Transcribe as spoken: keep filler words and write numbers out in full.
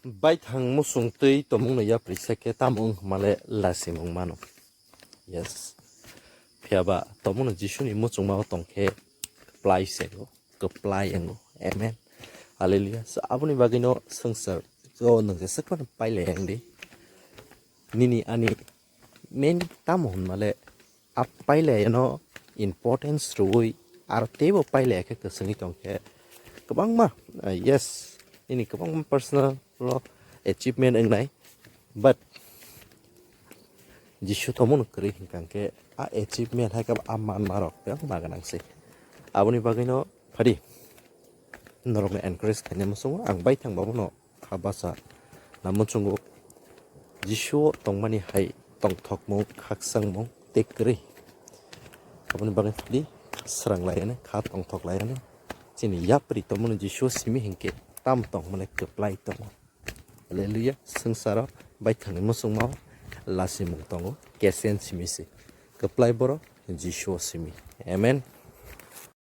Baithang muchung twi tomungno yapri se khe tamo wng hwnmale lasimung mano. Yes. Phiya ba tomungno Jisuni muchungmao tong khe kwplai se wngo, kwplai wngo. Amen. Hallelujah. So, aboni bagwino swngchar o nwng jesa phano pailai ang di. Nini ani main tamo hwnmale a pailai no importance rwui aro teibo pailai khe kwchwngwi tong khe kwbangma, ah, yes, nini kwbangma personal o achievement wngnai, but Jisu tomungno kwrwi hinkha khe a achievement hai khe a manma rok kwbangma gwnang se. Aboni bagwino phadi norokno encourage khaina muchungo ang baithang babono kha bacha na muchungo Jisuo tongmani hai tongthokmung, khakchangmung tei kwrwi. Aboni bagwi phadi srang laiyani, kha tongthok laiyani. Chini yapri tongmani Jisuo simi hinkhe tam tongmani kwplai tongo. Hallelujah. Swngcharo baithangni muchungmao lasimung tongo. Kesen simi se. Kwplai borok Jisuo simi. Amen.